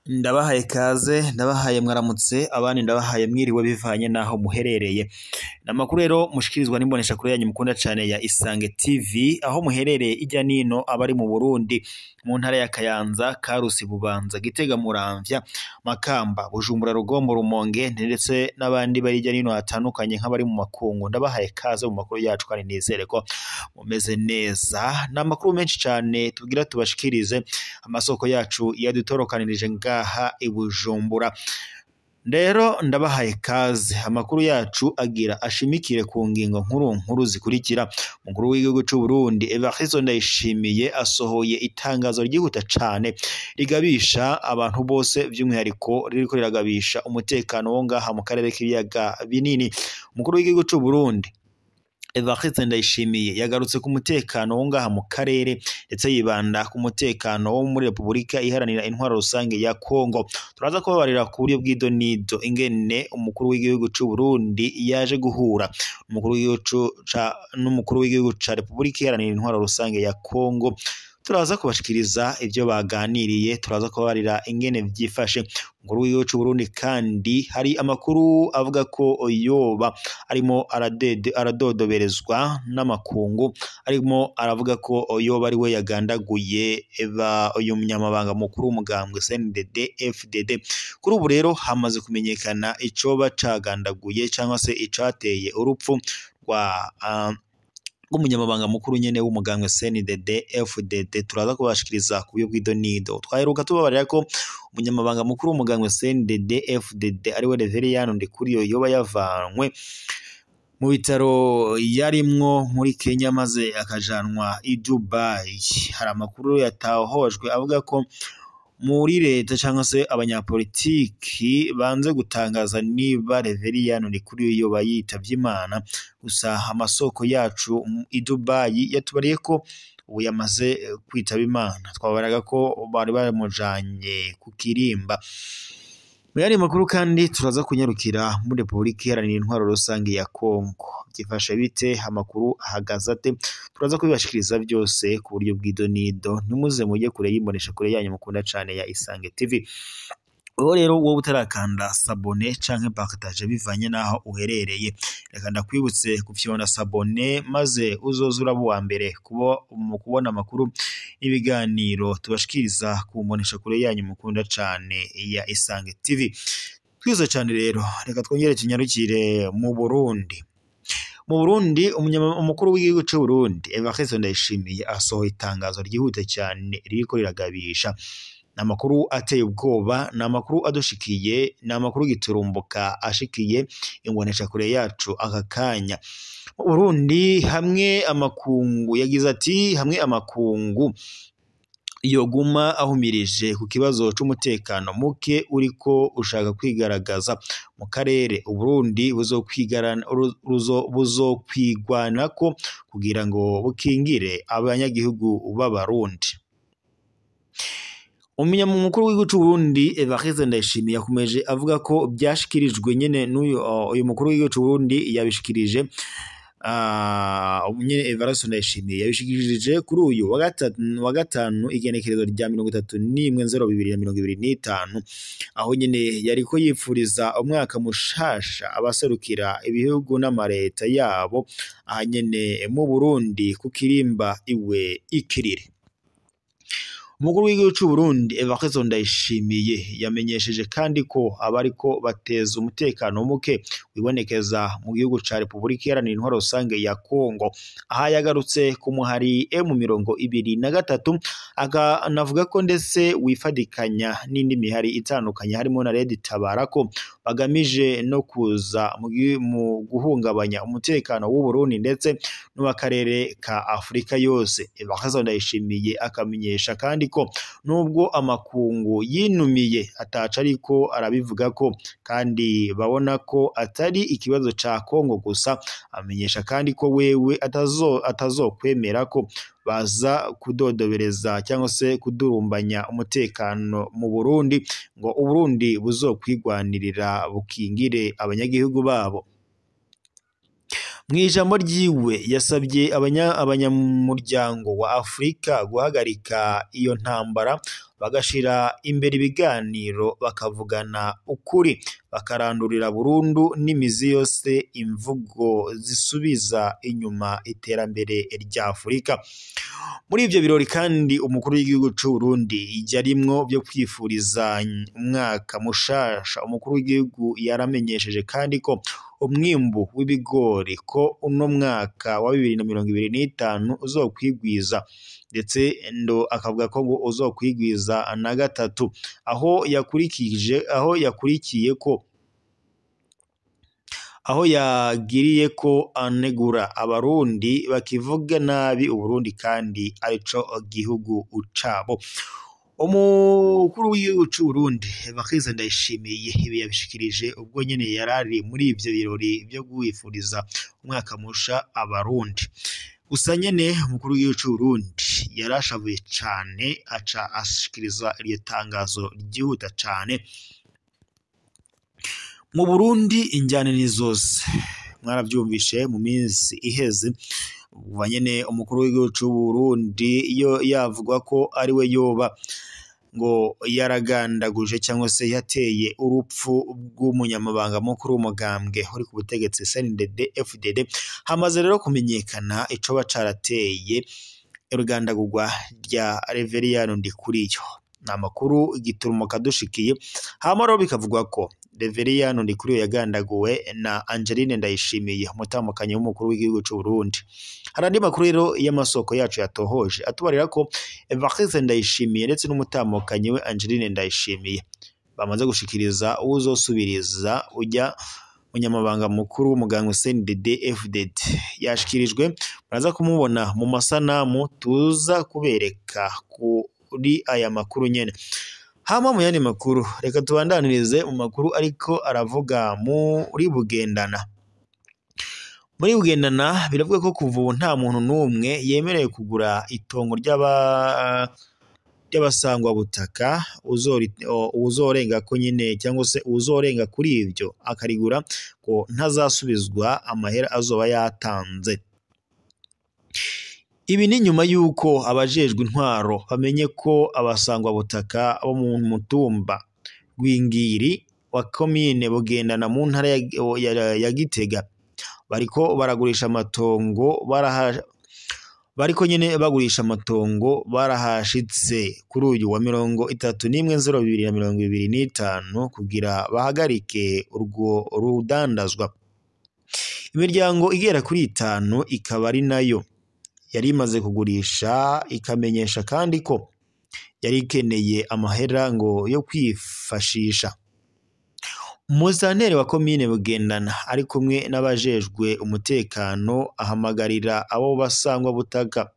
Ndabahaye kaze, ndabahaye mwaramutse, abandi ndabahaye mwiriwe bivanye naho muherereye. Namakuru rero mushikirizwa n'imbonesha kure yanyu mukunda cane ya Isange TV, aho muherereye ijya nino abari mu Burundi, mu ntara ya Kayanza, Karusi, Bubanza, Gitega, Muramvya, Makamba, Bujumbura, Rugombo, Rumonge ndetse n'abandi bari ijya nino hatandukanye nk'abari mu makungu. Ndabahaye kaze mu makuru yacu kandi nizere ko mumeze neza. N'amakuru menshi cane tugira tubashikirize, amasoko yacu yadutorokanirije ngaha i Bujumbura. Rero ndabahaye kaze, amakuru yacu agira ashimikire ku ngingo nkuru nkuru zikurikira. Umukuru w'igihugu c'u Burundi Evariste Ndayishimiye asohoye itangazo ryihuta cane rigabisha abantu bose, by'umwihariko ririko riragabisha umutekano wo ngaha mu karere k'ibiyaga binini. Umukuru w'igihugu c'u Burundi Evariste Ndayishimiye yagarutse ku mutekano wo ngaha mu karere, ndetse yibanda ku mutekano wo muri Repubulika Iharanira Intwaro Rusange ya Kongo. Turaza kubabarira ku buryo bw'idonido ingene umukuru w'igihugu c'u Burundi yaje guhura n'umukuru w'igihugu ca Repubulika Iharanira Intwaro Rusange ya Kongo. Turaza kubashikiriza ivyo baganiriye, turaza kubabarira ingene vyifashe. Umukuru w'igihugu c'u Burundi kandi hari amakuru avuga ko yoba arimo aradodoberezwa n'amakungu, arimo aravuga ko yoba ari we yagandaguye uyu munyamabanga mukuru w'umugambwe CNDD FDD. Kuri ubu rero hamaze kumenyekana icoba cagandaguye cyangwa se icateye urupfu rwa umunyamabanga mukuru nyene w'umugambwe CNDD FDD. Turaza kubashikiriza ku buryo bw'idonido. Twaheruka tubabarira ko umunyamabanga mukuru w'umugambwe CNDD FDD ariwe Reveriyano Ndikuriyo yoba yavanwe mu bitaro yarimwo muri Kenya maze akajanwa i Dubai. Hari amakuru yatahojwe avuga ko muri leta cyangwa se abanyapolitiki banze gutangaza niba Reveriyano Ndikuriyo yoba yitavye Imana. Gusa amasoko yacu i Dubai yatubariye ko ubu yamaze kwitaba Imana. Twabaraga ko bari bamujanye ku kirimba. Mu yandi makuru kandi turaza kunyarukira muri Repubulika Iharanira Intwaro Rusange ya Kongo. Byifashe bite? Amakuru ahagaze ate? Turaza kubibashikiriza byose ku buryo bw'idonido. Ntimuze mujye kure y'imbonesha kure yanyu mukunda cane ya Isange TV. Uwo rero wowe utarakanda sabone canke partage bivanye naho uherereye, reka ndakwibutse gufyonda sabone maze uzoze uraba uwa mbere kuba mu kubona amakuru n'ibiganiro tubashikiriza ku mbonesha kure yanyu mukunda cane ya Isange TV. Twize cane rero, reka twongere tunyarukire mu Burundi. Mu Burundi umukuru w'igihugu c'u Burundi Evariste Ndayishimiye asohoye itangazo ryihuta cyane ririko riragabisha. Amakuru ateye ubwoba, ni amakuru adushikiye, ni amakuru giturumbuka ashikiye imbonesha kure yacu aka kanya. Mu Burundi hamwe amakungu yagize ati hamwe amakungu yoguma ahumirije ku kibazo c'umutekano muke uriko ushaka kwigaragaza mu karere, Uburundi buzokwigwanako kugira ngo bukingire abanyagihugu b'Abarundi. Umunyamukuru w'igihugu c'u Burundi Evariste Ndayishimiye yakomeje avuga ko byashikirijwe nyene n'uyu uyu mukuru w'igihugu c'u Burundi yabishikirije nyene Evariste Ndayishimiye yabishikirije kuri uyu wa gatanu igenekerezo rya 31/02/2025, aho nyene yariko yipfuriza umwaka mushasha abaserukira ibihugu n'amareta yabo aha nyene mu Burundi ku kirimba iwe ikirire. Umukuru w'igihugu c'u Burundi Evariste Ndayishimiye yamenyesheje kandi ko abariko bateza umutekano muke wibonekeza mu gihugu ca Repubulika Iharanira Intwaro Rusange ya Kongo. Aha yagarutse ku muhari M23, akanavuga ko ndetse wifadikanya n'indi mihari itandukanye harimo na Red Tabara, ko bagamije no kuza mu guhungabanya umutekano w'u Burundi ndetse n'uw'akarere ka Afurika yose. Evariste Ndayishimiye akamenyesha kandi ko nubwo amakungu yinumiye ataca ariko arabivuga ko kandi babona ko atari ikibazo ca Kongo gusa. Amenyesha kandi ko wewe atazokwemera ko baza kudodobereza cyangwa se kudurumbanya umutekano mu Burundi, ngo Uburundi buzokwigwanirira bukingire abanyagihugu babo. Mu ijambo ryiwe yasabye abanyamuryango wa Afurika guhagarika iyo ntambara, bagashira imbere ibiganiro, bakavugana ukuri, bakarandurira burundu n'imizi yose imvugo zisubiza inyuma iterambere rya Afurika. Muri ivyo birori kandi umukuru w'igihugu c'u Burundi yarimwo byo kwifuriza umwaka mushasha. Umukuru w'igihugu yaramenyesheje kandi ko umwimbu w'ibigori ko uno mwaka wa 2025 uzokwigwiza, ndetse ndo akavuga ko ngo uzokwigwiza na gatatu, aho yakurikije aho yakurikiye ko aho yagiriye ko anegura abarundi bakivuga nabi Uburundi kandi arico gihugu cabo. Umukuru w'igihugu c'u Burundi Evariste Ndayishimiye ibi yabishikirije ubwo nyene yarari muri ivyo birori vyo kwifuriza umwaka musha abarundi. Gusa nyene umukuru w'igihugu c'u Burundi yarashavuye cane, aca ashikiriza iryo tangazo ryihuta cane. Mu Burundi injyane ni zose, mwaravyumvishe mu minsi iheze kuva nyene umukuru w'igihugu c'u Burundi iyo yavugwa ko ari we yoba ngo yaragandaguje cyangwa se yateye urupfu rw'umunyamabanga mukuru w'umugambwe uri ku butegetsi CNDD FDD. Hamaze rero kumenyekana icoba carateye urugandagurwa rya Reveriyano Ndikuriyo. Ni amakuru igiturumo kadushikiye. Hama rero bikavugwa ko Reveriyano Ndikuriyo yagandaguwe na Angeline Ndayishimiye, umutambukanyi w'umukuru w'igihugu c'u Burundi. Hari andi makuru rero y'amasoko yacu yatohoje atubarira ko Evariste Ndayishimiye ndetse n'umutambukanyi we Angeline Ndayishimiye bamaze gushikiriza uwuzosubiriza ujya munyamabanga mukuru w'umuganga CNDD FDD. Yashikirijwe, muraza kumubona mu masanamu tuza kubereka kuri aya makuru nyene. Hama mu yandi makuru, reka tubandanirize mu makuru ariko aravuga muri Bugendana. Muri Bugendana biravuga ko kuva ubu nta muntu n'umwe yemerewe kugura itongo ry'abasangwa butaka, uzorenga ko nyine cyangwa se uzorenga kuri ivyo akarigura ko ntazasubizwa amahera azoba yatanze. Ibi ni nyuma yuko abajejwe intwaro bamenye ko abasangwa butaka bo mu mutumba Rwingiri wa komine Bugendana mu ntara ya Gitega bariko baragurisha amatongo, bariko nyene bagurisha amatongo barahashitse kuri uyu wa 31 Nzero 2025 kugira bahagarike urwo rudandazwa. Imiryango igera kuri 5 ikaba ari nayo yari imaze kugurisha, ikamenyesha kandi ko yari ikeneye amahera ngo yo kwifashisha. Umusitanteri wa komine Bugendana ari kumwe n'abajejwe umutekano ahamagarira abo basangwa butaka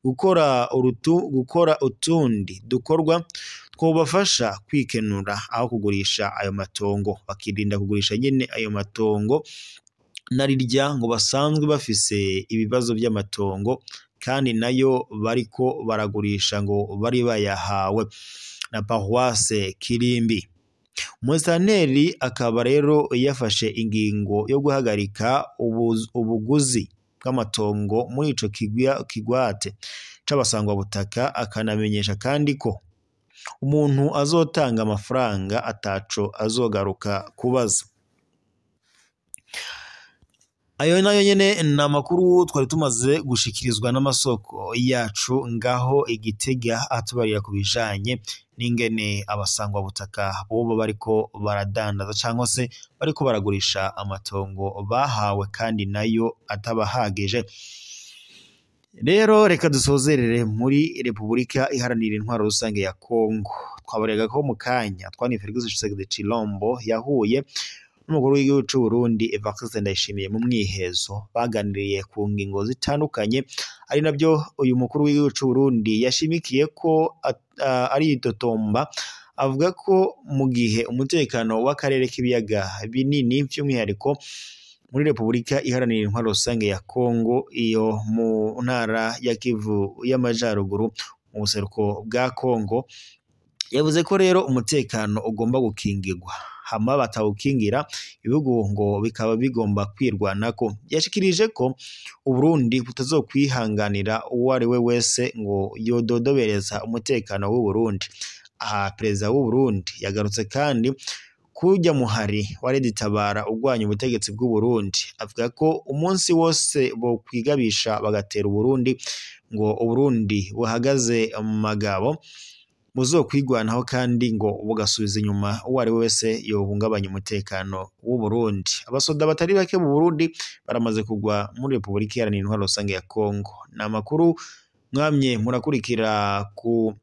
gukora utundi dukorwa twobafasha kwikenura aho kugurisha ayo matongo, bakirinda kugurisha nyene ayo matongo narirya ngo basanzwe bafise ibibazo by'amatongo kandi nayo bariko baragurisha ngo bari bayahawe na paroisse Kirimbi. Umusitanteri akaba rero yafashe ingingo yo guhagarika ubuguzi bw'amatongo muri ico kigwate c'abasangwa butaka, akanamenyesha kandi ko umuntu azotanga amafaranga ataco azogaruka kubaza. Ayo nayo nyene ni amakuru twari tumaze gushikirizwa n'amasoko yacu ngaho Igitega, atubarira ku bijanye n'ingene abasangwa butaka bobo bariko baradandaza cyangwa se bariko baragurisha amatongo bahawe kandi nayo atabahagije. Rero reka dusozerere muri Repubulika Iharanira Intwaro Rusange ya Kongo. Twabarega ko mu kanya twani Felix Tshisekedi Tshilombo yahuye n'umukuru w'igihugu c'u Burundi Evariste Ndayishimiye mu mwihezo, baganiriye ku ngingo zitandukanye, ari nabyo uyu mukuru w'igihugu c'u Burundi yashimikiye ko ari itotomba, avuga ko mu gihe umutekano w'akarere k'ibiyaga binini by'umwihariko muri Repubulika Iharanira Intwaro Rusange ya Kongo, iyo mu ntara ya Kivu y'Amajaruguru mu buseruko bwa Kongo, Yavuze ko rero umutekano ugomba gukingirwa, hama batawukingira ibihugu ngo bikaba bigomba kwirwanako. Yashikirije ko Uburundi butazokwihanganira uwo ari we wese ngo yododobereza umutekano w'u Burundi. Aha perezida w'u Burundi yagarutse kandi kurya muhari wa Red-Tabara urwanya ubutegetsi bw'u Burundi, avuga ko umunsi wose bokwigabisha bagatera Uburundi ngo Uburundi buhagaze mu magabo buzokwigwanaho kandi ngo bugasubiza inyuma uwo ari we wese yohungabanya umutekano w'u Burundi. Abasoda batari bake mu Burundi baramaze kugwa muri Repubulika Iharanira Intwaro Rusange ya Kongo. Ni amakuru mwamye murakurikira ku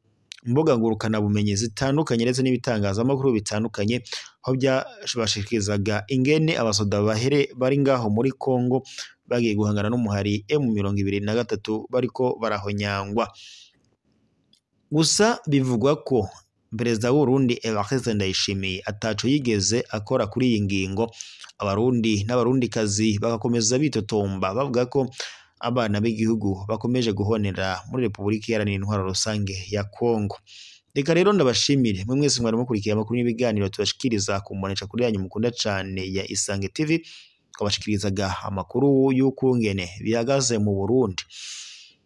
mbuga ngurukanabumenyi zitandukanye ndetse n'ibitangazamakuru bitandukanye, aho byabashikirizaga ingene abasoda bahere bari ngaho muri Kongo bagiye guhangana n'umuhari M23 bariko barahonyangwa. Gusa bivugwa ko perezida w'u Burundi Evariste Ndayishimiye ataco yigeze akora kuri iyi ngingo. Abarundi n'abarundikazi bagakomeza bitotomba bavuga ko abana b'igihugu bakomeje guhonera muri Repubulika Iharanira Intwaro Rusange ya Kongo. Reka rero ndabashimire mwe mwese mwari mukurikiye amakuru n'ibiganiro tubashikiriza ku mbonesha kuri yanyu mukunda cane ya Isange TV. Twabashikirizaga amakuru y'ukungene bihagaze mu Burundi.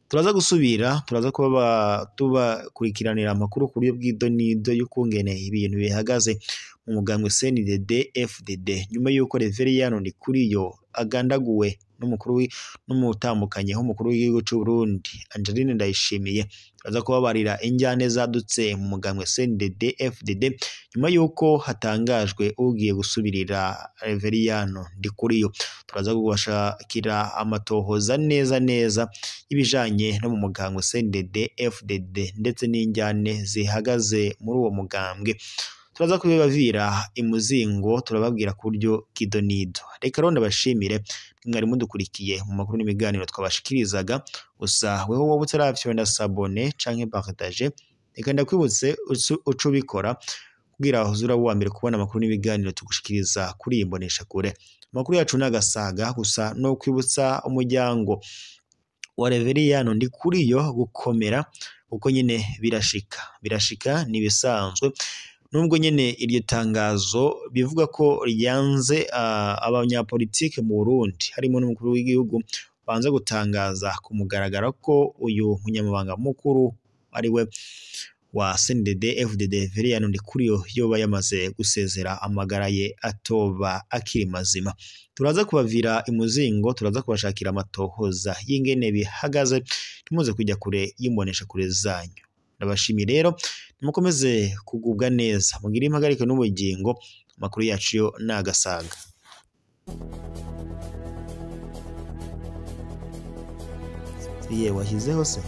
Turaza gusubira, turaza kuba tubakurikiranira amakuru ku buryo bw'idonido y'ukungene ibintu bihagaze mu mugambwe CNDD FDD nyuma y'uko Reveriyano Ndikuriyo agandaguwe n'umukuru n'umutambukanyi w'umukuru w'igihugu c'u Burundi Angeline Ndayishimiye. Turaza kubabarira injyane zadutse mu mugambwe CNDD FDD nyuma y'uko hatangajwe ugiye gusubirira Reveriyano Ndikuriyo. Turaza kubashakira amatohoza neza neza ibijanye no mu mugambwe CNDD FDD ndetse n'injyane zihagaze muri uwo mugambwe. Turaza kubibavira imuzingo, turababwira ku buryo kidonido. Reka rero ndabashimire mwari mudukurikiye mu makuru n'ibiganiro twabashikirizaga. Gusa weho wowe utaravyonda sabone canke partage, reka ndakwibutse uce ubikora kugira uzura uwa mbere kubona amakuru n'ibiganiro tugushikiriza kuri iyi mbonesha kure. Amakuru yacu n'agasaga gusa no kwibutsa umuryango wa Reveriyano Ndikuriyo gukomera, kuko nyine birashika nibisanzwe. Nubwo nyene iryo tangazo bivuga ko ryanze abanyapolitike mu Burundi harimo n'umukuru w'igihugu banze gutangaza ku mugaragaro ko uyu munyamabanga mukuru ari we wa CNDD FDD Reveriyano Ndikuriyo yoba yamaze gusezera amagara ye atoba akiri mazima. Turaza kubavira imuzingo, turaza kubashakira amatohoza y'ingene bihagaze, ntimuze kujya kure y'imbonesha kure zanyu. Ndabashimiye rero, nimukomeze kugubwa neza, mugire impagarike n'ubugingo. Amakuru yacu yo n'agasaga. Ye washyizeho se?